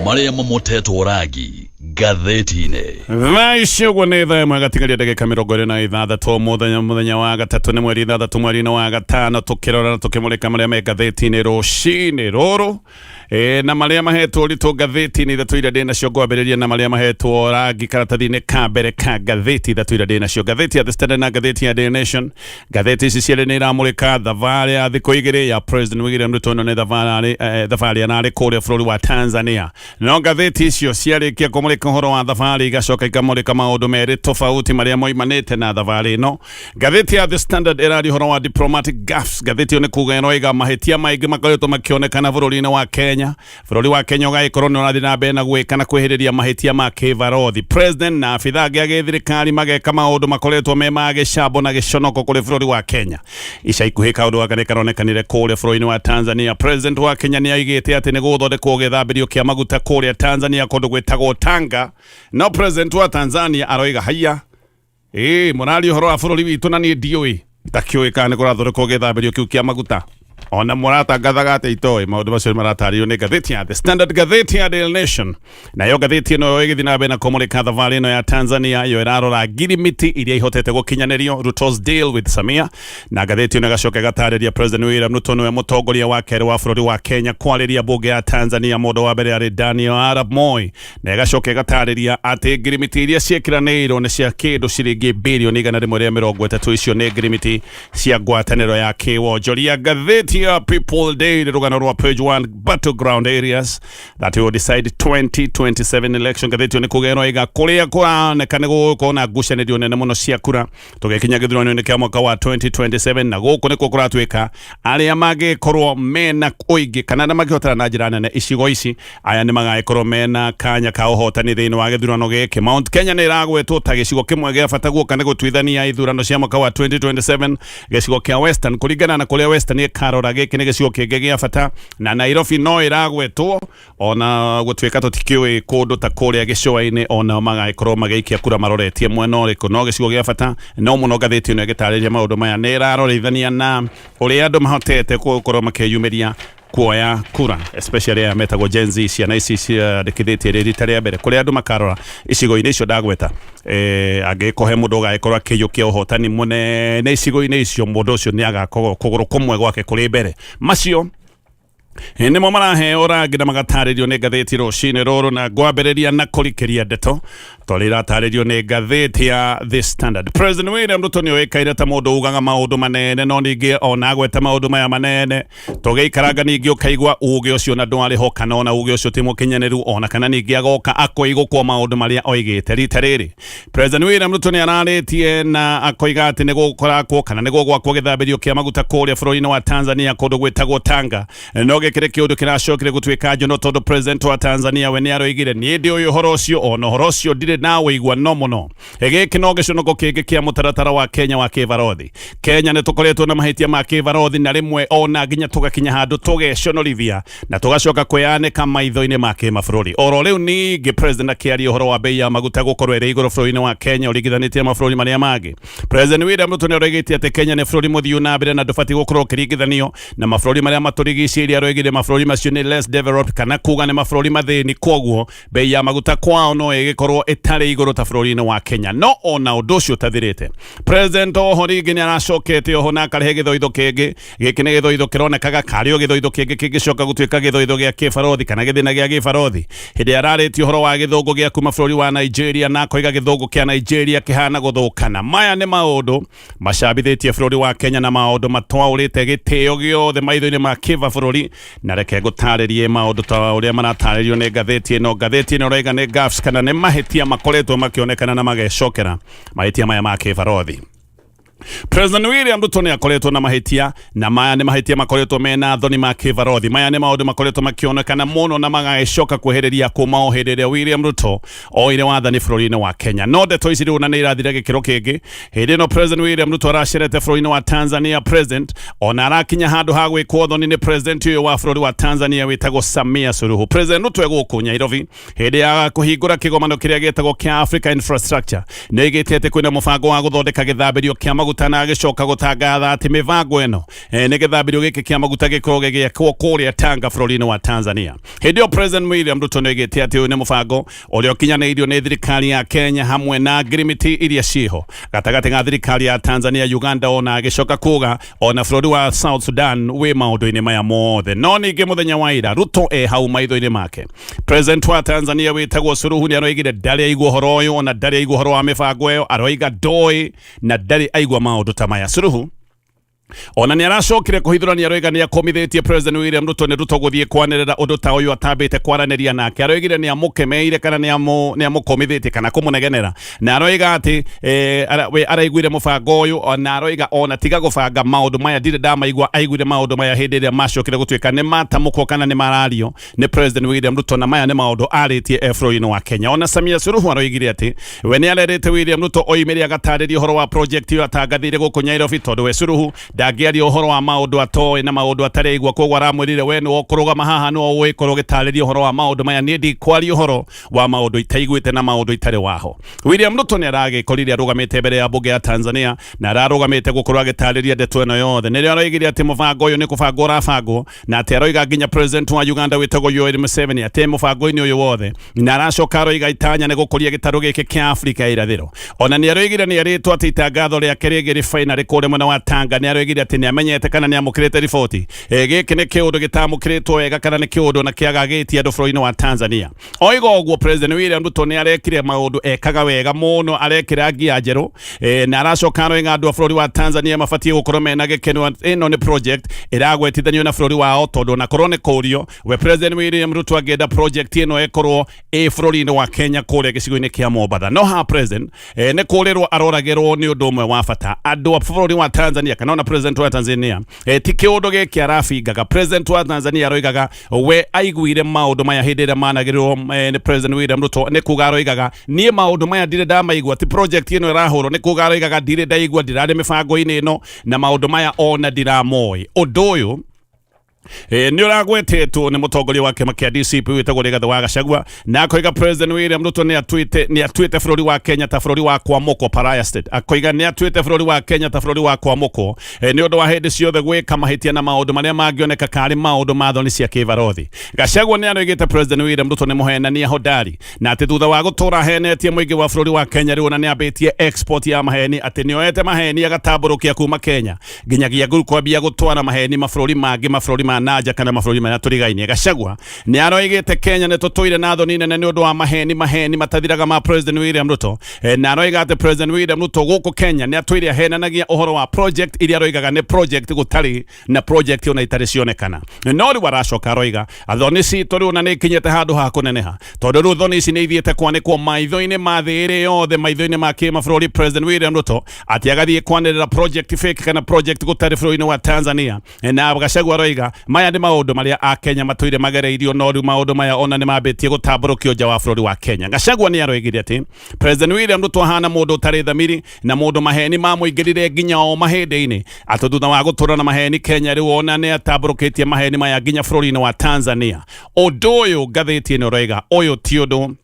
Marĩa mamotetwo rangi ngathĩti-inĩ. Thaa ici ũguo nĩ 1:36 mũthenya, mũthenya wa gatatũ, nĩ mweri 6 mweri-inĩ wa gatano, tũkĩrora na tũkĩmũrĩka marĩa me ngathĩti-inĩ rũcinĩ rũrũ. Na marĩa mahetwo ũritũ ngathĩti-inĩ ithatũ iria ndĩ nacio, ngwambĩrĩria na marĩa mahetwo rangi karatathi-inĩ ka mbere ka ngathĩti ithatũ iria ndĩ nacio, ngathĩti ya The Standard na ngathĩti ya Daily Nation. Ngathĩti ici cierĩ nĩ iramũrĩka thabarĩ ya thikũ 2 ya President William Ruto. Ĩno nĩ thabarĩ ararĩ kũrĩa bũrũri wa Tanzania. No ngathĩti icio ciarĩkia kũmũrĩka ũhoro wa thabarĩ, igacoka ikamũrĩka maũndũ merĩ tofauti marĩa moimanĩte na thabarĩ ĩno. Ngathĩti ya The Standard ĩraria ũhoro wa diplomatic gaffes. Ngathĩti ĩyo nĩ kuga ĩroiga mahĩtia maingĩ makoretwo makĩonekana bũrũri-inĩ wa Kenya. Bũrũri wa Kenya ũgagĩkorwo nĩ ũrathiĩ na mbere na gwĩka na kwĩhĩrĩria mahĩtia ma kĩbarothi. President na abithaa angĩ a gĩthirikari mageka maũndũ makoretwo me ma gĩcambo na gĩconoko kũrĩ bũrũri wa Kenya. Ica ikuhĩ kaũndũ gaka nĩ karonekanire kũrĩa bũrũri-inĩ wa Tanzania. President wa Kenya nĩ aigĩte atĩ nĩ gũgũthondekwo gĩthambĩrio kĩa maguta kũrĩa Tanzania kũndũ gwĩtagwo Tanga. No President wa Tanzania aroiga haiya, ĩĩ mũraria ũhoro wa bũrũri witũ na niĩ ndiũĩ, ndakĩũĩ kana nĩ kũrathondekwo gĩthambĩrio kĩu kĩa maguta, ona mũratangathaga atĩ itoĩ. Maũndũ macio nĩ maratarĩrio nĩ ngathĩti ya The Standard. Ngathĩti ya Daily Nation nayo, ngathĩti ĩno ĩgĩthiĩ na mbere na kũmũrĩka thabarĩ ĩno ya Tanzania, yo ĩrarora ngirimiti iria ihotete gũkinyanĩrio, Ruto's deal with Samia. Na ngathĩti ĩno ĩgacoka ĩgatarĩria President William Ruto nĩwe mũtongoria wa kerĩ wa bũrũri wa Kenya kwarĩria mbunge ya Tanzania. Mũndũ wa mbere arĩ Daniel Arap Moi. Na ĩgacoka ĩgatarĩria atĩ ngirimiti iria ciĩkĩranĩirwo nĩ cia kĩndũ ciringi birioni 130. Icio nĩ ngirimiti cia ngwatanĩro ya kĩwonjoria. Ngathĩti ya People Daily, rũgano rwa page 1, battleground areas that will decide 2027 election. Ngathĩti ĩyo nĩ kuga ĩroiga kũrĩa kũroneka nĩ gũgũkorwo na ngucanĩrio nene mũno cia kura tũgĩkinya gĩthurano-inĩ kĩa mwaka wa 2027, na gũkũ nĩkuo kũratuĩka arĩa mangĩkorwo mena ũingĩ kana arĩa mangĩhotana na njĩra nene icigo ici, aya nĩ magagĩkorwo mena kanya ka ũhotani thĩinĩ wa gĩthurano gĩkĩ. Mount Kenya nĩ ĩragwetwo ta gĩcigo kĩmwe gĩa bata guoka nĩ gũtuithania ithurano cia mwaka wa 2027. Gĩcigo kĩa Western, kũringana na kũrĩa Western ĩkarora, gĩkĩ nĩ gĩcigo kĩngĩ gĩa bata, na Nairobi no ĩragwetwo, ona gũtuĩka tũtikĩũĩ kũndũ ta kũrĩa gĩcũa-inĩ ona magagĩkorwo magĩikia kura maroretie mwena ũrĩkũ, no gĩcigo gĩa bata no mũno. Ngathĩti ĩno ĩgĩtarĩria maũndũ maya nĩ ĩrarorithania na ũrĩa andũ mahotete gũkorwo makĩyumĩria kuoya kura, especially aya metagwo Gen Z, ciana ici ciandĩkithĩtie rĩ rita rĩa mbere. Kũrĩa andũ makarora icigo-inĩ icio ndagweta, angĩgĩkorwo he mũndũ ũgagĩkorwo akĩiyũkia ũhotani mũnene icigo-inĩ icio, mũndũ ũcio nĩ agakorwo kũgũrũ kũmwe gwake kũrĩ mbere. Macio nĩmo maraheo rangi na magatarĩrio nĩ ngathĩti rũcinĩ rũrũ. Na ngwambĩrĩria na kũrikĩria ndeto tondũ iratarĩrio nĩ ngathĩti ya The Standard. President William Ruto nĩ oĩkaine ta mũndũ ugaga maũndũ manene, no ningĩ ona agweta maũndũ maya manene, tũgĩikaranga ningĩ ũkaigua uge ũcio na ndwarĩ ho, kana ona uge ũcio ti mũkinyanĩru, ona kana ningĩ agoka akoigũkwo maũndũ marĩa oigĩte. Rita rĩrĩ President William Ruto nĩ ararĩtie na akoiga atĩ nĩ gũkũrakwo kana nĩ gũgwakwo gĩthambĩrio kĩa maguta kũrĩa bũrũri-inĩ wa Tanzania kũndũ gwĩtagwo Tanga. No gĩkĩ nĩ kĩũndũ kĩracokire gũtuĩka njono, tondũ President wa Tanzania we nĩ aroigire, niĩ ndĩ ũyũ ũhoro ũcio, ona ũhoro ũcio ndirĩ na wĩigua no mũno. Gĩkĩ no gĩconoko kĩngĩ kĩa mũtaratara wa Kenya wa kĩbarothi. Kenya nĩ tũkoretwo na mahĩtia ma kĩbarothi, na rĩmwe ona nginya tũgakinya handũ tũgeconorithia na tũgacoka kwĩyanĩka maitho-inĩ ma kĩmabũrũri. Oro rĩu ningĩ President akĩaria ũhoro wa bei ya maguta gũkorwo ĩrĩ igũrũ bũrũri-inĩ wa Kenya ũringithanĩtie na mabũrũri marĩa mangĩ, President William Ruto nĩ aroigĩte atĩ Kenya nĩ bũrũri mũthiu na mbere na ndũbatiĩ gũkorwo ũkĩringithanio na mabũrũri marĩa matũrigicĩirie. Aroigire mabũrũri macio nĩ less developed, kana kuga nĩ mabũrũri mathĩni, koguo bei ya maguta kwao no ĩgĩkorwo ĩtarĩ igũrũ ta bũrũri-inĩ wa Kenya. No ona ũndũ ũcio ũtathirĩte, President oho rĩngĩ nĩ aracokete oho na akarehe gĩthoitho kĩngĩ. Gĩkĩ nĩ gĩthoitho kĩronekaga karĩ o gĩthoitho kĩngĩ kĩngĩcoka gũtuĩka gĩthoitho gĩa kĩbarothi kana gĩthĩna gĩa gĩbarothi, hĩndĩ ararĩtie ũhoro wa gĩthũngũ gĩa kuma bũrũri wa Nigeria, na akoiga gĩthũngũ kĩa Nigeria kĩhana gũthũkana. Maya nĩ maũndũ macambithĩtie bũrũri wa Kenya na maũndũ matwaũrĩte gĩtĩo gĩothe maitho-inĩ ma kĩba bũrũri. Na reke ngũtarĩrie maũndũ ta ũrĩa maratarĩrio nĩ ngathĩti ĩno. Ngathĩti ĩno ĩroiga nĩ gaffes kana nĩ mahĩtia makoretwo makĩonekana na magecokera, mahĩtia maya ma kĩbarothi. President William Ruto nĩ akoretwo na mahĩtia, na maya nĩ mahĩtia makoretwo mena thoni ma kĩbarothi. Maya nĩ maũndũ makoretwo makĩonekana mũno na magagĩcoka kwehereria kuma o hĩndĩ ĩrĩa William Ruto oire wathani bũrũri-inĩ wa Kenya. No ndeto ici rĩu na nĩ irathire gĩkĩro kĩngĩ hĩndĩ ĩno President William Ruto aracerete bũrũri-inĩ wa Tanzania. President ona arakinya handũ ha gwĩkwo thoni nĩ president ũyũ wa bũrũri wa Tanzania wĩtagwo Samia Suluhu. President Ruto egũkũ Nairobi hĩndĩ ya kũhingũra kĩgomano kĩrĩa gĩtagwo kĩa Africa Infrastructure, nĩ oigĩte atĩ kwĩna mũbango wa gũthondeka gĩthambĩrio kĩa maguta. maguta na agĩcoka gũtangatha atĩ mĩbango ĩno nĩ gĩthambĩrio gĩkĩ kĩa maguta gĩkorwo gĩgĩakwo kũrĩa Tanga bũrũri-inĩ wa Tanzania. Hĩndĩ ĩyo President William Ruto nĩ oigĩte atĩ ũyũ nĩ mũbango ũrĩa ũkinyanĩirio nĩ thirikari ya Kenya hamwe na ngirimiti iria ciĩho gatagatĩ ga thirikari ya Tanzania, Uganda, ona agĩcoka kuga ona bũrũri wa South Sudan wĩ maũndũ-inĩ maya mothe. No ningĩ mũthenya wa ira Ruto e hau maitho-inĩ make, President wa Tanzania wĩtagwo Suluhu nĩ aroigire ndarĩ aigua ũhoro ũyũ, ona ndarĩ aigua ũhoro wa mĩbango ĩyo, aroiga ndoĩ na ndarĩ aigua maũndũ ta maya. Suluhu ona nĩ aracokire kũhithũrania, aroiga nĩ akomithĩtie President William Ruto nĩ Ruto gũthiĩ kwanĩrĩra ũndũ ta ũyũ atambĩte kwaranĩria nake. Aroigire nĩ amũkemeire kana nĩ amũkomithĩtie kana kũmũnegenera, na aroiga atĩ we araiguire mũbango ũyũ, ona aroiga ona tiga gũbanga maũndũ maya ndirĩ ndamaigua, aiguire maũndũ maya hĩndĩ ĩrĩa macokire gũtuĩka nĩ matamũkwo kana nĩ marario nĩ President William Ruto, na maya nĩ maũndũ arĩtie e bũrũri-inĩ wa Kenya. Ona Samia Suluhu aroigire atĩ we nĩ arerĩte William Ruto oimĩre agatarĩria ũhoro wa project ĩyo atangathĩire gũkũ Nairobi, tondũ we Suluhu ndangĩaria ũhoro wa maũndũ atoĩ na maũndũ atarĩ aigua. Koguo aramwĩrire we nĩwe ũkũrũgama haha, nĩwe ũgũgĩkorwo ũgĩtarĩria ũhoro wa maũndũ maya, niĩ ndikwaria ũhoro wa maũndũ itaiguĩte na maũndũ itarĩ waho. William Ruto nĩ aragĩkorire arũgamĩte mbere ya bunge ya Tanzania na ararũgamĩte gũkorwo agĩtarĩria ndeto ĩno yothe. Nĩrĩo aroigire atĩ mũbango ũyũ nĩ kũbangwo ũrabangwo, na atĩ aroiga nginya president wa Uganda wĩtagwo Yoweri Museveni atĩ mũbango-inĩ ũyũ wothe, na aracoka aroiga itanya nĩ gũkũria gĩtarũ gĩkĩ kĩa Afrika ya irathĩro. Ona nĩ aroigire nĩ erĩtwo atĩ itangatho rĩake rĩngĩ refinery kũrĩa mwena wa Tanga, nĩ aroigire atĩ nĩ amenyete kana nĩ amũkĩrĩte riboti. Gĩkĩ nĩ kĩũndũ gĩtamũkĩrĩtwo wega kana nĩ kĩũndũ na kĩagagĩtie andũ bũrũri-inĩ wa Tanzania. Oiga ũguo President William Ruto nĩ arekire maũndũ ekaga wega mũno, arekĩra ngia njerũ, na aracoka aroiga andũ a bũrũri wa Tanzania mabatiĩ gũkorwo mena gĩkeno. Ĩno nĩ project ĩragwetithanio na bũrũri wao, tondũ onakorwo nĩ kũrio we President William Ruto angĩenda project ĩno ĩkorwo ĩ bũrũri-inĩ wa Kenya kũrĩa gĩcigo-inĩ kĩa Mombatha. No ha President nĩ kũrĩrwo aroragĩrwo nĩ ũndũ ũmwe wa bata andũ a bũrũri wa Tanzania kana ona President wa Tanzania, ti kĩũndũ gĩkĩ arabingaga. President wa Tanzania aroigaga we aiguire maũndũ maya hĩndĩ ĩrĩa managĩrĩrwo nĩ President William Ruto, nĩ kuga aroigaga niĩ maũndũ maya ndirĩ ndamaigua, ti project ĩno ĩrahũrwo, nĩ kuga aroigaga ndirĩ ndaigua, ndirarĩ mĩbango-inĩ ĩno na maũndũ maya ona ndiramoĩ. Ũndũ ũyũ nĩ ũragwetetwo nĩ mũtongoria wa kĩama kĩa DCP wĩtagwo Rigathĩ wa Gachagua, na akoiga President William Ruto nĩ atuĩte bũrũri wa Kenya ta bũrũri wa kwamũkwo, pariah state. Akoiga nĩ atuĩte bũrũri wa Kenya ta bũrũri wa kwamũkwo, nĩ ũndũ wa hĩndĩ ciothe gwĩka mahĩtia na maũndũ marĩa mangĩoneka karĩ maũndũ ma thoni cia kĩbarothi. Gachagua nĩ aroigĩte President William Ruto nĩ mũhenania hodari, na atĩ thutha wa gũtũra ahenetie mũingĩ wa bũrũri wa Kenya rĩu ona nĩ ambĩtie export ya maheni, atĩ nĩ oete maheni agatambũrũkia kuma Kenya nginyagia nguru kwambia gũtwara maheni mabũrũri mangĩ, mabũrũri ma nanja kana mabũrũri marĩa tũrigainie. Gachagua nĩ aroigĩte Kenya nĩ tũtũire na thoni nene nĩ ũndũ wa maheni matathiraga ma President William Ruto, na aroiga atĩ President William Ruto gũkũ Kenya nĩ atũire ahenanagia ũhoro wa project iria aroigaga nĩ project gũtarĩ na project ona itarĩ cionekana. No rĩu aracoka aroiga thoni citũ rĩu ona nĩ ikinyĩte handũ ha kũneneha, tondũ rĩu thoni ici nĩ ithiĩte kwanĩkwo maitho-inĩ ma thĩ ĩrĩ yothe, maitho-inĩ ma kĩmabũrũri. President William Ruto atĩ agathiĩ kwanĩrĩra project fake kana project gũtarĩ bũrũri-inĩ wa Tanzania, na Gachagua aroiga maya nĩ maũndũ marĩa akenya matũire magereirio, no rĩu maũndũ maya ona nĩ mambĩtie gũtambũrũkio nja wa bũrũri wa Kenya. Gachagua nĩ aroigire atĩ President William Ruto ahana mũndũ ũtarĩ thamiri na mũndũ maheni mamũingĩrire nginya o mahĩndĩ-inĩ, atĩ thutha wa gũtũra na maheni Kenya rĩu ona nĩ atambũrũkĩtie maheni maya nginya bũrũri-inĩ wa Tanzania. Ũndũ ũyũ ngathĩti ĩno ĩroiga ũyũ ti ũndũ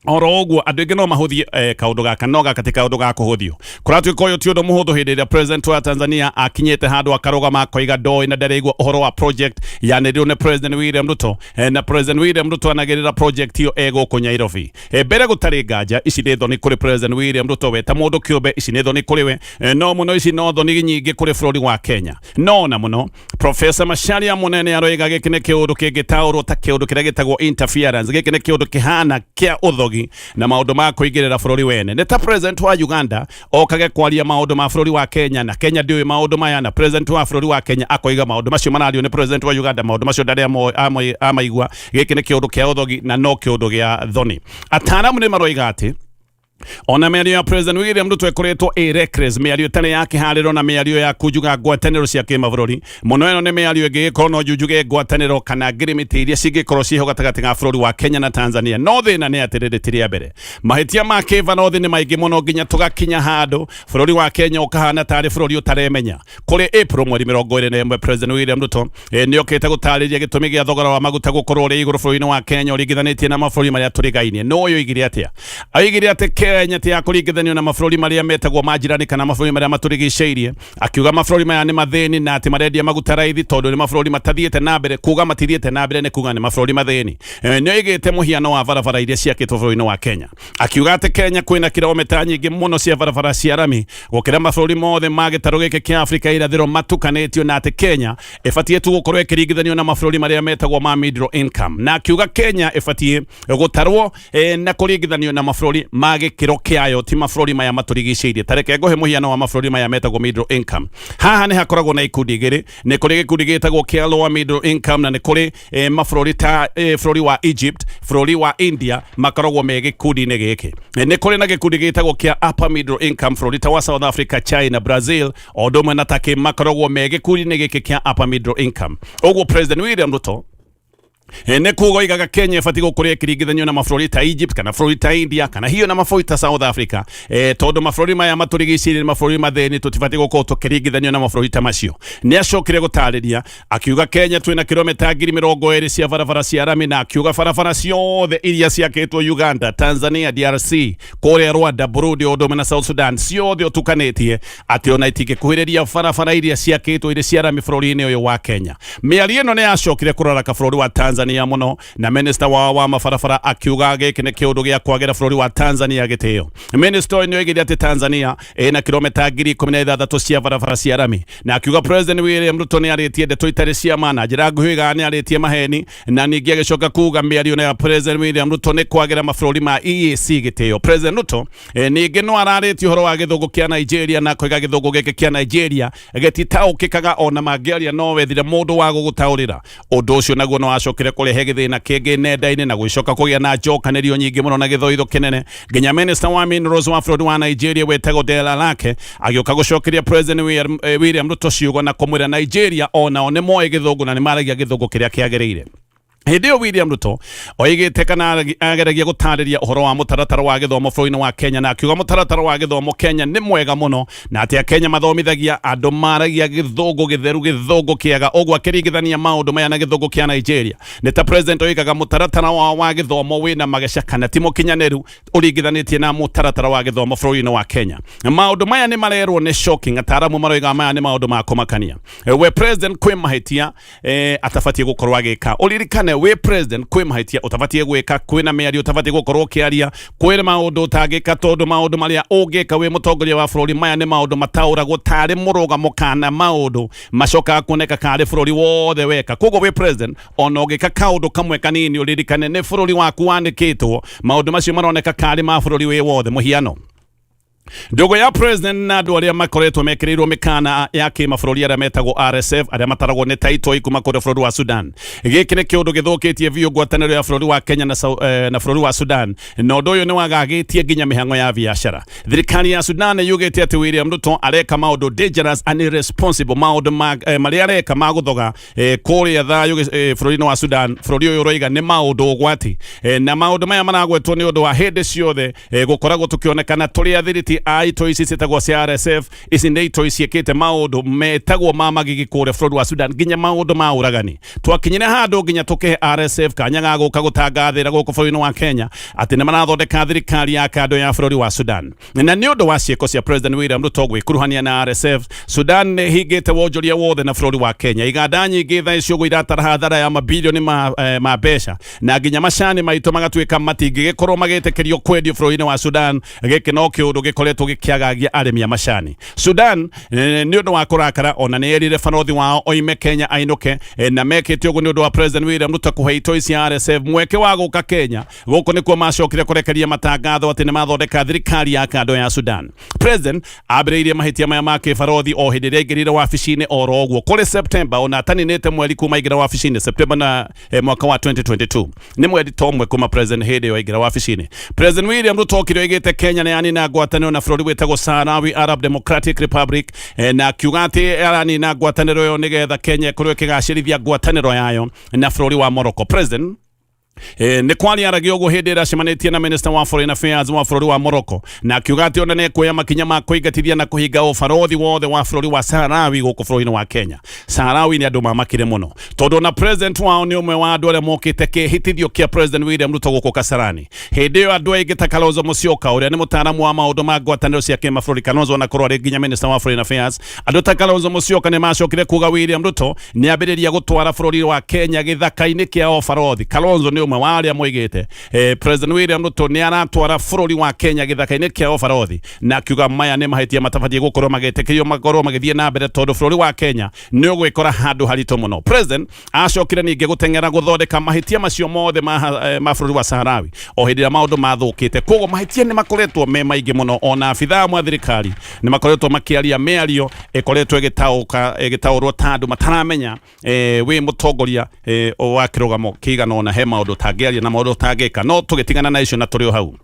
oro ũguo andũ aingĩ no mahũthie, kaũndũ gaka no gaka ti kaũndũ ga kũhũthio. Kũratuĩka ũyũ ti ũndũ mũhũthũ hĩndĩ ĩrĩa President wa Tanzania akinyĩte handũ akarũgama akoiga ndoĩ na ndareigua ũhoro wa project yanĩrĩirwo nĩ President William Ruto, na President William Ruto anagĩrĩra project ĩyo e gũkũ Nairobi. Mbere gũtarĩ nganja ici nĩ thoni kũrĩ President William Ruto we ta mũndũ kĩũmbe, ici nĩ thoni kũrĩ we, no mũno ici no thoni nyingĩ kũrĩ bũrũri wa Kenya. No na mũno Professor Macharia Munene aroiga gĩkĩ nĩ kĩũndũ kĩngĩtaũrwo ta kĩũndũ kĩrĩa gĩtagwo interference. Gĩkĩ nĩ kĩũndũ kĩhana kĩa ũthogi na maũndũ ma kũingĩrĩra bũrũri wene. Nĩ ta President wa Uganda okage kwaria maũndũ ma bũrũri wa Kenya, na Kenya ndĩũĩ maũndũ maya, na President wa bũrũri wa Kenya akoiga maũndũ macio marario nĩ President wa Uganda, maũndũ macio ndarĩ amaigua. Gĩkĩ nĩ kĩũndũ kĩa ũthogi na no kĩũndũ gĩa thoni. Ataaramu nĩ maroiga atĩ ona mĩario ya President William Ruto ĩkoretwo ĩ reckless, mĩario ĩtarĩ ya kĩharĩro na mĩario ya kunjuga ngwatanĩro cia kĩmabũrũri mũno. Ĩno nĩ mĩario ĩngĩgĩkorwo no njunjuge ngwatanĩro kana ngirimiti iria cingĩkorwo ciĩho gatagatĩ ga bũrũri wa Kenya na Tanzania. No thĩna nĩ atĩrĩrĩ, ti rĩa mbere mahĩtia ma kĩbarothi nĩ maingĩ mũno nginya tũgakinya handũ bũrũri wa Kenya ũkahana tarĩ bũrũri ũtaremenya. Kũrĩ April mweri 21, President William Ruto nĩ okĩte gũtarĩria gĩtũmi gĩa thogora wa maguta gũkorwo ũrĩ igũrũ bũrũri-inĩ wa Kenya ũringithanĩtie na mabũrũri marĩa tũrigainie. No ũyũ oigire atĩa? Oigire atĩ Kenya ti ya kũringithanio na mabũrũri marĩa metagwo majirani kana mabũrũri marĩa matũrigicĩirie. Akiuga mabũrũri maya nĩ mathĩni na atĩ marendia maguta raithi tondũ nĩ mabũrũri matathiĩte na mbere. Kuga matithiĩte na mbere nĩ kuga nĩ mabũrũri mathĩni. Nĩ oigĩte mũhiano wa barabara iria ciakĩtwo bũrũri-inĩ wa Kenya, akiuga atĩ Kenya kwĩna kilomita nyingĩ mũno cia barabara cia rami gũkĩra mabũrũri mothe ma gĩtarũ gĩkĩ kĩa Afrika ya irathĩro matukanĩtio, na atĩ Kenya ĩbatiĩ tu gũkorwo ĩkĩringithanio na mabũrũri marĩa metagwo ma middle income, na akiuga Kenya ĩbatiĩ gũtarwo na kũringithanio na mabũrũri ma gĩkĩro kĩayo, ti mabũrũri maya matũrigicĩirie. Tareke ngũhe mũhiano wa mabũrũri maya metagwo middle income. Haha nĩ hakoragwo na ikundi igĩrĩ: nĩ kũrĩ gĩkundi gĩtagwo kĩa lower middle income, na nĩ kũrĩ mabũrũri ta bũrũri wa Egypt, bũrũri wa India, makoragwo me gĩkundi-inĩ gĩkĩ. Nĩ kũrĩ na gĩkundi gĩtagwo kĩa upper middle income, bũrũri ta wa South Africa, China, Brazil, o ũndũ ũmwe na Turkey, makoragwo me gĩkundi-inĩ gĩkĩ kĩa upper middle income. Ũguo President William Ruto nĩ kuga oigaga Kenya ĩbatiĩ gũkorwo ĩkĩringithanio na mabũrũri ta Egypt kana bũrũri ta India kana hiyo na mabũrũri ta South Africa, tondũ mabũrũri maya matũrigicĩirie nĩ mabũrũri mathĩni, tũtibatiĩ gũkorwo tũkĩringithanio na mabũrũri ta macio. Nĩ acokire gũtarĩria akiuga Kenya twĩna kilomita 20,000 cia barabara cia rami, na akiuga barabara ciothe iria ciakĩtwo Uganda, Tanzania, DRC, kũrĩa Rwanda, Burundi, o ũndũ ũmwe na South Sudan, ciothe ũtukanĩtie atĩ ona itingĩkuhĩrĩria barabara iria ciakĩtwo irĩ cia rami bũrũri-inĩ ũyũ wa Kenya. Mĩario ĩno nĩ yacokire kũraraka bũrũri wa Tanzania mũno, na minister wao wa mabarabara akiuga gĩkĩ nĩ kĩũndũ gĩa kwagĩra bũrũri wa Tanzania gĩtĩo. Minister ũyũ nĩ oigire atĩ Tanzania ĩna kilomita 16,000 cia barabara cia rami, na akiuga President William Ruto nĩ arĩtie ndeto itarĩ cia ma, na njĩra nguhĩ oigaga nĩ arĩtie maheni. Na ningĩ agĩcoka kuga mĩario ya President William Ruto nĩ kwagĩra mabũrũri ma EAC gĩtĩo. President Ruto ningĩ no ararĩtie ũhoro wa gĩthũngũ kĩa Nigeria, na koiga gĩthũngũ gĩkĩ kĩa Nigeria gĩtitaũkĩkaga, ona mangĩaria no wethire mũndũ wa gũgũtaũrĩra. Ũndũ ũcio naguo no wacokire kũrehe gĩthĩna kĩngĩ nenda-inĩ na gũgĩcoka kũgĩa na njokanĩrio nyingĩ mũno na gĩthoitho kĩnene, nginya minister wa minerals wa bũrũri wa Nigeria wetagwo Dele Alake agĩũka gũcokeria President William Ruto ciugo na kũmwĩra Nigeria onao nĩ moĩ gĩthũngũ na nĩ maragia gĩthũngũ kĩrĩa kĩagĩrĩire. Hĩndĩ ĩyo William Ruto oigĩte kana ageragia gũtarĩria ũhoro wa mũtaratara wa gĩthomo bũrũri-inĩ wa Kenya, na akiuga mũtaratara wa gĩthomo Kenya nĩ mwega mũno na atĩ Akenya mathomithagia andũ maragia gĩthũngũ gĩtheru, gĩthũngũ kĩega. Ũguo akĩringithania maũndũ maya na gĩthũngũ kĩa Nigeria, nĩ ta president oigaga mũtaratara wao wa gĩthomo wĩna mageca kana ti mũkinyanĩru ũringithanĩtie na mũtaratara wa gĩthomo bũrũri-inĩ wa Kenya. Maũndũ maya nĩ marerwo nĩ shocking. Ataaramu maroiga maya nĩ maũndũ ma kũmakania. We president kwĩ mahĩtia atabatiĩ gũkorwo agĩka. Ũririkane wĩ president kwĩ mahĩtia ũtabatiĩ gwĩka, kwĩna mĩario ũtabatiĩ gũkorwo ũkĩaria, kwĩna maũndũ ũtangĩka, tondũ maũndũ marĩa ũngĩka wĩ mũtongoria wa bũrũri, maya nĩ maũndũ mataũragwo tarĩ mũrũgamo kana maũndũ macokaga kuoneka karĩ bũrũri wothe weka. Koguo wĩ president, ona ũngĩka kaũndũ kamwe kanini, ũririkane nĩ bũrũri waku wanĩkĩtwo, maũndũ macio maroneka karĩ ma bũrũri wĩ wothe. Mũhiano, ndũgũ ya president na andũ arĩa makoretwo mekĩrĩirwo mĩkana ya kĩmabũrũri arĩa metagwo RSF, arĩa mataragwo nĩ taitoi kuma kũrĩ bũrũri wa Sudan. Gĩkĩ nĩ kĩũndũ gĩthũkĩtie biũ ngwatanĩro ya bũrũri wa Kenya na bũrũri wa Sudan, na ũndũ ũyũ nĩ wagagĩtie nginya mĩhang'o ya biacara. Thirikari ya Sudan yugĩte atĩ William Ruto areka maũndũ dangerous and irresponsible, maũndũ marĩa areka ma gũthoga kũrĩa thayũ bũrũri-inĩ wa Sudan. Bũrũri ũyũ ũroiga nĩ maũndũ ũgwati, na maũndũ maya maragwetwo nĩ ũndũ wa hĩndĩ ciothe gũkoragwo tũkĩonekana tũrĩ athiriti a itoi ici ciĩtagwo cia RSF. Ici nĩ itoi ciĩkĩte maũndũ metagwo ma magigi kũrĩa bũrũri wa Sudan, nginya maũndũ ma ũragani. Twakinyire handũ nginya tũkĩhe RSF kanya ga gũka gũtangathĩra gũkũ bũrũri-inĩ wa Kenya atĩ nĩ marathondeka thirikari ya kando ya bũrũri wa Sudan. Na nĩ ũndũ wa ciĩko cia President William Ruto gwĩkuruhania na RSF, Sudan nĩ hingĩte wonjoria wothe na bũrũri wa Kenya. Iganda nyingĩ thaa ici ũguo iratara hathara ya mabilioni ma mbeca, na nginya macani maitũ magatuĩka matingĩgĩkorwo magĩtĩkĩrio kwendio bũrũri-inĩ wa Sudan. Gĩkĩ no kĩũndũ gĩkoretwo gĩkĩagagia arĩmi a macani. Sudan nĩ ũndũ wa kũrakara ona nĩ erire barothi wao oime Kenya ainũke, na mekĩte ũguo nĩ ũndũ wa President William Ruto kũhe itoi cia RSF mweke wa gũka Kenya. Gũkũ nĩkuo macokire kũrekeria matangatho atĩ nĩ mathondeka thirikari ya kando ya Sudan. President ambĩrĩirie mahĩtia maya ma kĩbarothi o hĩndĩ ĩrĩa aingĩrire wabici-inĩ oro ũguo kũrĩ September, ona ataninĩte mweri kuma aingĩra wabici-inĩ September na mwaka wa 2022. Nĩ mweri to ũmwe kuma president hĩndĩ ĩyo aingĩra wabici-inĩ. President William Ruto okire oigĩte Kenya nĩ yanina ngwatanĩro na bũrũri wĩtagwo Sahrawi Arab Democratic Republic, na akiuga atĩ aranina ngwatanĩro ĩyo nĩgetha Kenya ĩkorwo ĩkĩgacĩrithia ngwatanĩro yayo na bũrũri wa Morocco. President Nĩ kwaria aragia ũguo hĩndĩ ĩrĩa acemanĩtie na minister wa foreign affairs wa bũrũri wa Morocco, na akiuga atĩ ona nĩekuoya makinya ma kũingatithia na kũhinga ũbarothi wothe wa bũrũri wa Sahrawi gũkũ bũrũri-inĩ wa Kenya. Sahrawi nĩ andũ mamakire mũno tondũ ona president wao nĩ ũmwe wa andũ arĩa mokĩte kĩhĩtithio kĩa President William Ruto gũkũ Kasarani. Hĩndĩ ĩyo andũ aingĩ ta Kalonzo Musyoka, ũrĩa nĩ mũtaaramu wa maũndũ ma ngwatanĩro cia kĩmabũrũri, Kalonzo onakorwo arĩ nginya minister wa foreign affairs, andũ ta Kalonzo Musyoka nĩ macokire kuga William Ruto nĩ ambĩrĩria gũtwara bũrũri wa Kenya gĩthaka-inĩ kĩa ũbarothi. Kalonzo nĩ ũmwe wa arĩa moigĩte President William Ruto nĩ aratwara bũrũri wa Kenya gĩthaka-inĩ kĩa ũbarothi, na akiuga maya nĩ mahĩtia matabatiĩ gũkorwo magĩtĩkĩrio makorwo magĩthiĩ na mbere tondũ bũrũri wa Kenya nĩ ũgwĩkora handũ haritũ mũno. President acokire ningĩ gũteng'era gũthondeka mahĩtia macio mothe ma bũrũri wa Sahrawi o hĩndĩ ĩrĩa maũndũ mathũkĩte. Koguo mahĩtia nĩ makoretwo me maingĩ mũno, ona abithaa amwe a thirikari nĩ makoretwo makĩaria mĩario ĩkoretwo ĩgĩtaũrwo ta andũ mataramenya wĩ mũtongoria wa kĩrũgamo kĩigana ũna he maũndũ ũtangĩaria na maũndũ ũtangĩka. No tũgĩtigana na icio na tũrĩ o hau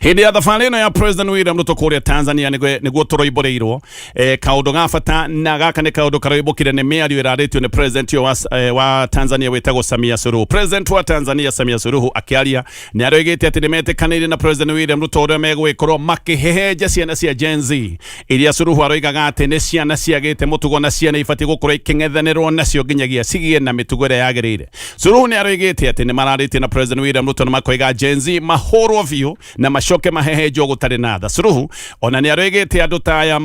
hĩndĩ ya thabarĩ ĩno ya President William Ruto kũrĩa Tanzania, nĩguo tũroimbũrĩirwo kaũndũ ga bata, na gaka nĩ kaũndũ karoimbũkire nĩ mĩario ĩrarĩtio nĩ president ũyũ wa Tanzania wĩtagwo Samia Suluhu. President wa Tanzania Samia Suluhu akĩaria nĩ aroigĩte atĩ nĩ metĩkanĩire na President William Ruto ũrĩa megũgĩkorwo makĩhehenja ciana cia Gen Z iria Suluhu aroigaga atĩ nĩ ciana ciagĩte mũtugo na ciana ibatiĩ gũkorwo ikĩng'ethanĩrwo nacio nginyagia cigĩe na mĩtugo ĩrĩa yagĩrĩire. Suluhu nĩ aroigĩte atĩ nĩ mararĩtie na President William Ruto na makoiga Gen Z mahũrwo biũ na macoke mahehenjwo gũtarĩ na tha. Suluhu ona nĩ aroigĩte andũ ta aya,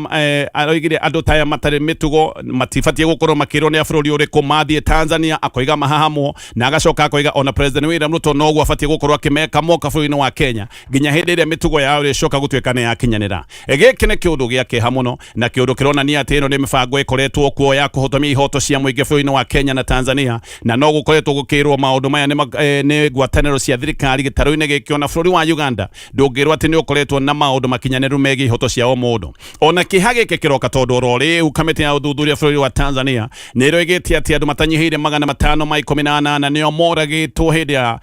aroigire andũ ta aya matarĩ mĩtugo matibatiĩ gũkorwo makĩrwo nĩ a bũrũri ũrĩkũ mathiĩ Tanzania, akoiga mahahamwo, na agacoka akoiga ona President William Ruto noguo abatiĩ gũkorwo akĩmeka moka bũrũri-inĩ wa Kenya nginya hĩndĩ ĩrĩa mĩtugo yao ĩrĩcoka gũtuĩka nĩ yakinyanĩra. Gĩkĩ nĩ kĩũndũ gĩa kĩeha mũno na kĩũndũ kĩronania atĩ ĩno nĩ mĩbango ĩkoretwo kuo ya kũhotomia ihoto cia mũingĩ bũrũri-inĩ wa Kenya na Tanzania, na no gũkoretwo gũkĩrwo maũndũ maya nĩ ngwatanĩro cia thirikari gĩtarũ-inĩ gĩkĩ. Ona bũrũri wa Uganda ndũngĩrwo atĩ nĩ ũkoretwo na maũndũ makinyanĩru megiĩ ihoto cia o mũndũ. Ona kĩeha gĩkĩ kĩroka tondũ oro rĩu kamĩtĩ ya ũthuthuria bũrũri wa Tanzania nĩ ĩroigĩte atĩ andũ matanyihĩire 518 nĩo moragĩtwo hĩndĩ ya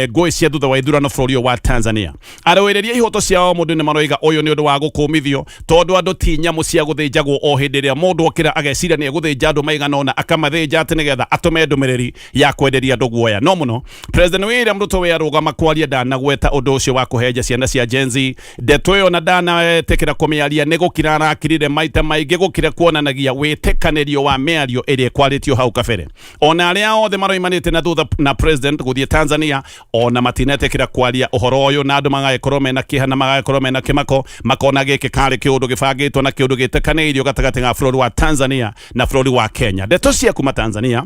ngũĩ cia thutha wa ithurano bũrũri ũyũ wa Tanzania. Arũĩrĩri a ihoto cia o mũndũ nĩ maroiga ũyũ nĩ ũndũ wa gũkũmithio tondũ andũ ti nyamũ cia gũthĩnjagwo o hĩndĩ ĩrĩa mũndũ okĩra ageciria nĩ egũthĩnja andũ maigana ũna, akamathĩnja atĩ nĩgetha atũme ndũmĩrĩri ya kwenderia andũ guoya. No mũno President William Ruto we arũgama kwaria ndanagweta ũndũ ũcio wa kũhenja ciana cia Gen Z. Ndeto ĩyo na ndanetĩkĩra kũmĩaria, nĩ gũkira arakirire maita maingĩ gũkira kuonanagia wĩtĩkanĩrio wa mĩario ĩrĩa ĩkwarĩtio hau kabere. Ona arĩa othe maroimanĩte na thutha na president gũthiĩ Tanzania ona matinetĩkĩra kwaria ũhoro ũyũ, na andũ magagĩkorwo mena kĩeha na magagĩkorwo mena kĩmako, makona gĩkĩ karĩ kĩũndũ gĩbangĩtwo na kĩũndũ gĩtĩkanĩirio gatagatĩ ga bũrũri wa Tanzania na bũrũri wa Kenya. Ndeto cia kuma Tanzania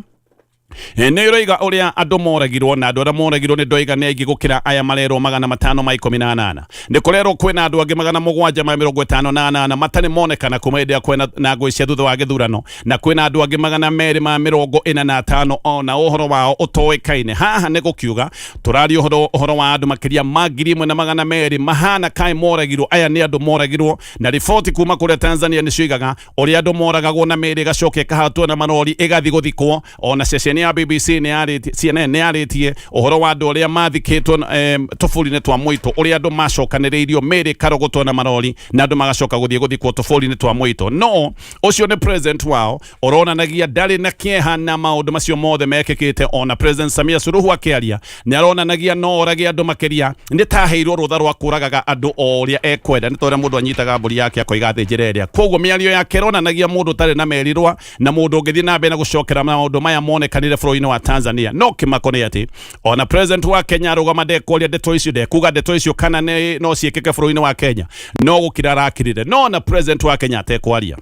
nĩ ĩroiga ũrĩa andũ moragirwo, na andũ arĩa moragirwo nĩ ndoiga nĩ aingĩ gũkĩra aya marerwo 518. Nĩ kũrerwo kwĩna andũ angĩ 758 matarĩ monekana kuma hĩndĩ ya kwena na ngũĩ cia thutha wa gĩthurano, na kwĩna andũ angĩ 245 ona ũhoro wao ũtoĩkaine. Haha nĩ gũkiuga tũraria ũhoro wa andũ makĩria ma 1,200 mahana kaĩ moragirwo. Aya nĩ andũ moragirwo, na riboti kuma kũrĩa Tanzania nĩ cioigaga ũrĩa andũ moragagwo na mĩĩrĩ ĩgacoka ĩkahatwo na marori ĩgathiĩ gũthikwo. Ona ceceni ya BBC nĩ yarĩtie, CNN nĩ yarĩtie ũhoro wa andũ arĩa mathikĩtwo tũbũri-inĩ twa mũitũ, ũrĩa andũ macokanĩrĩirio mĩĩrĩ ĩkarogotwo na marori na andũ magacoka gũthiĩ gũthikwo tũbũri-inĩ twa mũitũ. No ũcio nĩ president wao ũronanagia ndarĩ na kĩeha na maũndũ macio mothe mekĩkĩte. Ona President Samia Suluhu akĩaria nĩ aronanagia no orage andũ makĩria, nĩ taheirwo rũtha rwa kũragaga andũ o ũrĩa ekwenda, nĩ ta ũrĩa mũndũ anyitaga mbũri yake akoiga athĩnjĩre ĩrĩa. Koguo mĩario yake ĩronanagia mũndũ ũtarĩ na merirwa na mũndũ ũngĩthiĩ na mbere na gũcokera maũndũ maya monekanire bũrũri-inĩ wa Tanzania. No kĩmako nĩ atĩ ona president wa Kenya arũgama ndekwaria ndeto icio, ndekuga ndeto icio kana nĩ no ciĩkĩke bũrũri-inĩ wa Kenya, no gũkira arakirire. No ona president wa Kenya atekwaria,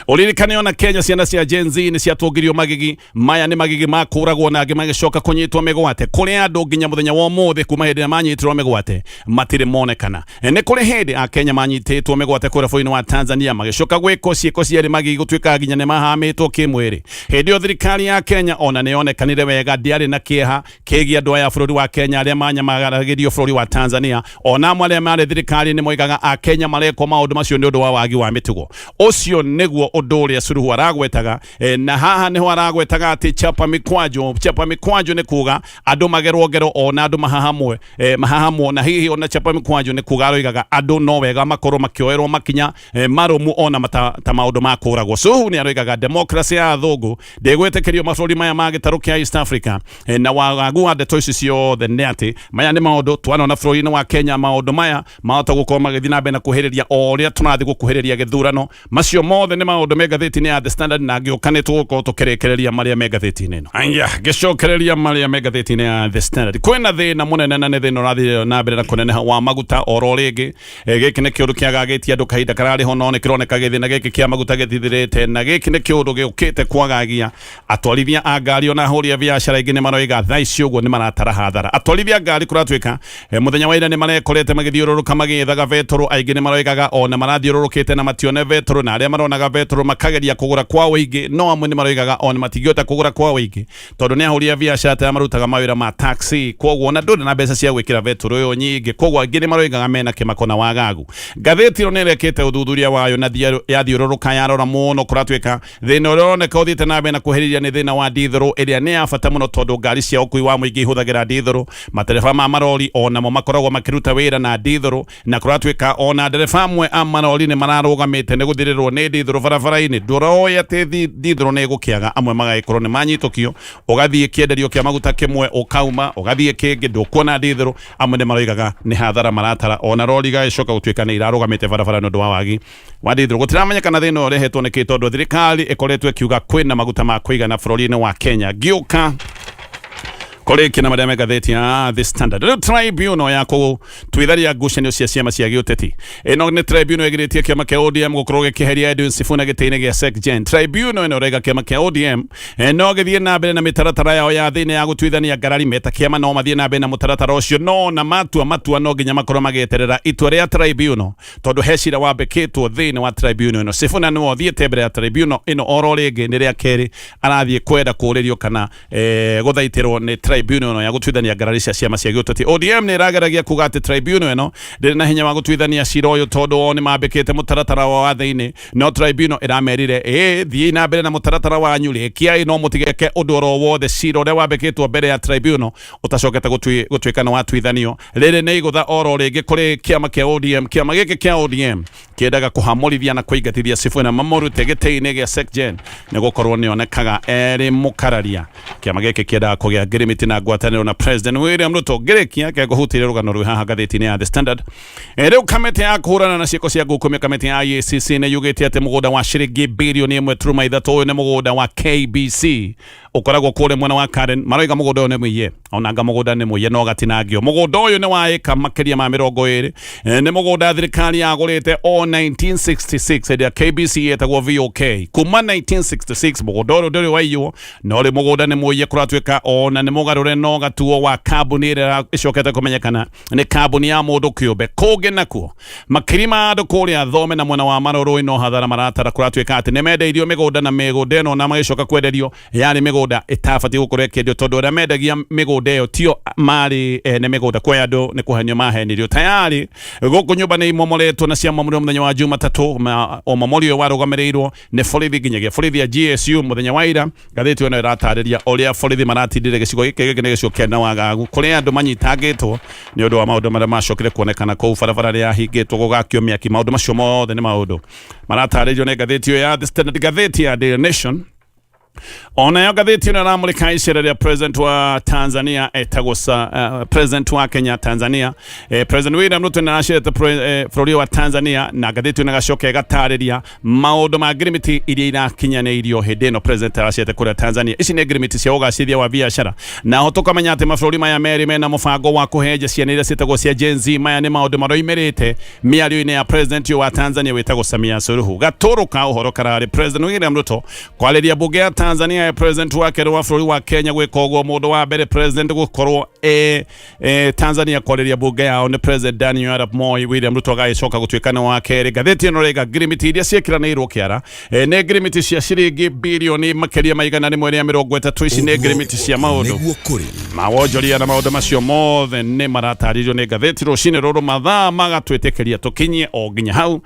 ũririkane ona Kenya ciana cia Gen Z nĩ ciatũngirio magigi. Maya nĩ magigi ma kũragwo na angĩ magĩcoka kũnyitwo mĩgwate. Kũrĩ andũ nginya mũthenya wa ũmũthĩ kuma hĩndĩ ĩrĩa manyitirwo mĩgwate matirĩ monekana. Nĩ kũrĩ hĩndĩ a Kenya manyitĩtwo mĩgwate kũrĩa bũrũri-inĩ wa Tanzania magĩcoka gwĩkwo ciĩko ciarĩ magigi gũtuĩka nginya nĩ mahamĩtwo kĩmwĩrĩ. Hĩndĩ ĩyo thirikari ya Kenya ona nĩ yonekanire wega ndĩarĩ na kĩeha kĩgiĩ andũ aya a bũrũri wa Kenya arĩa manyamaragĩrio bũrũri wa Tanzania. Ona amwe arĩa marĩ thirikari nĩ moigaga a Kenya marekwo maũndũ macio nĩ ũndũ wa wagi wa mĩtugo. Ũcio nĩguo Nĩguo ũndũ ũrĩa Suluhu aragwetaga. Na haha nĩho aragwetaga atĩ chapa mikwanjo, chapa mikwanjo nĩ kuga andũ magerwo ngero ona andũ mahahamwe, mahahamwo, na hihi ona chapa mikwanjo nĩ kuga aroigaga andũ no wega makorwo makĩoerwo makinya marũmu ona ta maũndũ ma kũragwo. Suluhu nĩ aroigaga democracy ya athũngũ ndĩgwĩtĩkĩrio mabũrũri maya ma gĩtarũ kĩa East Africa. Na wagagu wa ndeto ici ciothe nĩ atĩ maya nĩ maũndũ twanona bũrũri-inĩ wa Kenya. Maũndũ maya mahota gũkorwo magĩthiĩ na mbere na kuhĩrĩria o ũrĩa tũrathiĩ gũkuhĩrĩria gĩthurano. Macio mothe nĩ maũndũ me ngathĩti-inĩ ya The Standard, na ngĩũka nĩ tũgũkorwo tũkĩrĩkĩrĩria marĩa me ngathĩti-inĩ ĩno. Aya, ngĩcokereria marĩa me ngathĩti-inĩ ya The Standard, kwĩna thĩna mũnene na nĩ thĩna ũrathiĩ na mbere na kũneneha wa maguta oro rĩngĩ. Gĩkĩ nĩ kĩũndũ kĩagagĩtie andũ kahinda kararĩ ho, no nĩ kĩroneka gĩthĩna gĩkĩ kĩa maguta gĩtithirĩte, na gĩkĩ nĩ kĩũndũ gĩũkĩte kwagagia atwarithia a ngari ona ahũri a biacara aingĩ nĩ maroiga thaa ici ũguo nĩ maratara hathara. Atwarithia a ngari kũratuĩka mũthenya wa ira nĩ marekorete magĩthiũrũrũka magĩethaga betũrũ. Aingĩ nĩ maroigaga ona marathiũrũrũkĩte na matione betũrũ, na arĩa maronaga betũrũ makageria kũgũra kwa ũingĩ, no amwe nĩ maroigaga ona matingĩhota kũgũra kwa ũingĩ tondũ nĩ ahũri a biacara ta marutaga mawĩra ma taxi, kwoguo ona ndũrĩ na mbeca cia gwĩkĩra betũrũ ĩyo nyingĩ. Kwoguo aingĩ nĩ maroigaga mena kĩmako na wagagu. Ngathĩti ĩno nĩ ĩrekĩte ũthuthuria wayo na yathiũrũrũka yarora mũno, kũratuĩka thĩna ũrĩa ũroneka ũthiĩte na mbere na kuhĩrĩria nĩ thĩna wa ndithũrũ, ĩrĩa nĩ ya bata mũno tondũ ngari cia ũkui wa mũingĩ ihũthagĩra ndithũrũ. Matereba ma marori onamo makoragwo makĩruta wĩra na ndithũrũ, na kũratuĩka ona ndereba amwe a marori nĩ mararũgamĩte nĩ gũthirĩrwo nĩ ndithũrũ barabara-inĩ. Ndũroĩ atĩ ndithũrũ nĩ ĩgũkĩaga, amwe magagĩkorwo nĩ manyitũkio, ũgathiĩ kĩenderio kĩa maguta kĩmwe ũkauma, ũgathiĩ kĩngĩ ndũkuona ndithũrũ. Amwe nĩ maroigaga nĩ hathara maratara, ona rori igagĩcoka gũtuĩka nĩ irarũgamĩte barabara nĩ ũndũ wa wagi wa ndithũrũ. Gũtiramenyekana thĩna ũyũ ũrehetwo nĩ kĩ, tondũ thirikari ĩkoretwo ĩkiuga kwĩna maguta ma kũigana bũrũri-inĩ wa Kenya. Ngĩũka kũrĩkia na marĩa me ngathĩti ya The Standard, rĩu tribunal ya kũtuitharia ngucanio cia ciama cia gĩũteti, ĩno nĩ tribunal ĩgirĩtie kĩama kĩa ODM gũkorwo gĩkĩheria Edwin Sifuna gĩtĩ-inĩ gĩa SecGen. Tribunal ĩno ĩraiga kĩama kĩa ODM no gĩthiĩ na mbere na mĩtaratara yao ya thĩinĩ ya gũtuithania ngarari meta kĩama, no mathiĩ na mbere na mũtaratara ũcio, no na matua matua no nginya makorwo magĩeterera itua rĩa tribunal, tondũ he cira wambĩkĩtwo thĩinĩ wa tribunal ĩno. Sifuna nĩwe ũthiĩte mbere ya tribunal ĩno oro rĩngĩ, nĩ rĩa kerĩ arathiĩ kwenda kũũrĩrio kana gũthaitĩrwo nĩ tribunal ĩno ya gũtuithania ngarari cia ciama cia gĩũteti. ODM nĩ ĩrageragia kuga atĩ tribunal ĩno ndĩrĩ na hinya wa gũtuithania cira ũyũ tondũ o nĩ mambĩkĩte mũtaratara wao wa thĩinĩ, no tribunal ĩramerire ĩ thiĩi na mbere na mũtaratara wanyu, rĩkiai, no mũtigeke ũndũ oro wothe cira ũrĩa wambĩkĩtwo mbere ya tribunal ũtacokete gũtuĩka nĩ watuithanio. Rĩrĩ nĩ igũtha oro rĩngĩ kũrĩ kĩama kĩa ODM. Kĩama gĩkĩ kĩa ODM kĩendaga kũhamũrithia na kũingatithia Sifuna mamũrute gĩtĩ-inĩ gĩa SecGen nĩ gũkorwo nĩonekaga erĩ mũkararia. Kĩama gĩkĩ kĩendaga kũgĩa ngirimiti na ngwatanĩro na President William Ruto. Ngĩrĩkia kengũhutĩrie rũgano rwĩ haha ngathĩti-inĩ ya The Standard. Rĩu kamĩtĩ ya kũhũrana na ciĩko cia ngukumio, kamĩtĩ ya EACC, nĩ yugĩte atĩ mũgũnda wa ciringi birioni 1.3, ũyũ nĩ mũgũnda wa KBC ũkoragwo kũrĩa mwena wa Karen. Maroiga mũgũnda ũyũ nĩ mũiye, onanga mũgũnda nĩ mũiye no gatinangio. Mũgũnda ũyũ nĩ wa ĩka makĩria ma 20, nĩ mũgũnda thirikari yagũrĩte o 1966 hĩndĩ ya KBC yetagwo VOK. Kuma 1966 mũgũnda ũyũ ndũrĩ waiywo, no rĩu mũgũnda nĩ mũiye, kũratuĩka ona nĩ mũgarũre no gatuo wa kambuni ĩrĩa ĩcokete kũmenyekana nĩ kambuni ya mũndũ kĩũmbe. Kũngĩ nakuo makiri ma andũ kũrĩa Thome na mwena wa Marũrũĩ no hathara maratara, kũratuĩka atĩ nĩ mendeirio mĩgũnda, na mĩgũnda ĩno na magĩcoka kwenderio yarĩ mĩgũnda ĩtabatiĩ gũkorwo ĩkĩendio, tondũ arĩa mendagia mĩgũnda ĩyo tio marĩ ene mĩgũnda. Kwa andũ nĩ kũhenio mahenirio. Tayari gũkũ nyũmba nĩ imomoretwo na ciamomorirwo mũthenya wa Jumatatũ. Ũmomori ũyũ warũgamĩrĩirwo nĩ borithi nginyagia borithi ya GSU mũthenya wa ira. Ngathĩti ĩno ĩratarĩria ũrĩa borithi maratindire gĩcigo gĩkĩ. Gĩkĩ nĩ gĩcigo kĩarĩ na wagagu kũrĩa andũ manyitangĩtwo nĩ ũndũ wa maũndũ marĩa macokire kuonekana kũu, barabara ĩrĩa yahingĩtwo, gũgakio mĩaki. Maũndũ macio mothe nĩ maũndũ maratarĩrio nĩ ngathĩti ĩyo ya The Standard. Ngathĩti ya Daily Nation onayo, ngathĩti ĩno ĩramũrĩka icera rĩa president wa Tanzania etagwo president wa Kenya Tanzania, President William Ruto nĩ aracerete bũrũri wa Tanzania, na ngathĩti ĩno ĩgacoka ĩgatarĩria maũndũ ma ngirimiti iria irakinyanĩirio hĩndĩ ĩno president aracete kũrĩa Tanzania. Ici nĩ ngirimiti cia ũgacĩrithia wa biacara, na ho tũkamenya atĩ mabũrũri maya merĩ mena mũbango wa kũhenja ciana iria ciĩtagwo cia Gen Z. Maya nĩ maũndũ maroimĩrĩte mĩario-inĩ ya president ũyũ wa Tanzania wĩtagwo Samia Suluhu. Gatũrũ ka ũhoro kararĩ President William Ruto kwarĩria mbunge ya Tanzania ya president wa kerĩ wa bũrũri wa Kenya gwĩka ũguo, mũndũ wa mbere president gũkorwo Tanzania kwarĩria mbunge yao nĩ President Daniel Arap Moi. William Ruto agagĩcoka gũtuĩka nĩ wa kerĩ. Ngathĩti ĩno rĩga ngirimiti iria ciĩkĩranĩirwo kĩara nĩ ngirimiti cia ciringi birioni makĩria ma 130. Ici nĩ ngirimiti cia maũndũ nĩguo kũrĩ mawonjoria, na maũndũ macio mothe nĩ maratarĩrio nĩ ngathĩti rũcinĩ rũrũ. Mathaa magatwĩtĩkĩria tũkinyie o nginya hau.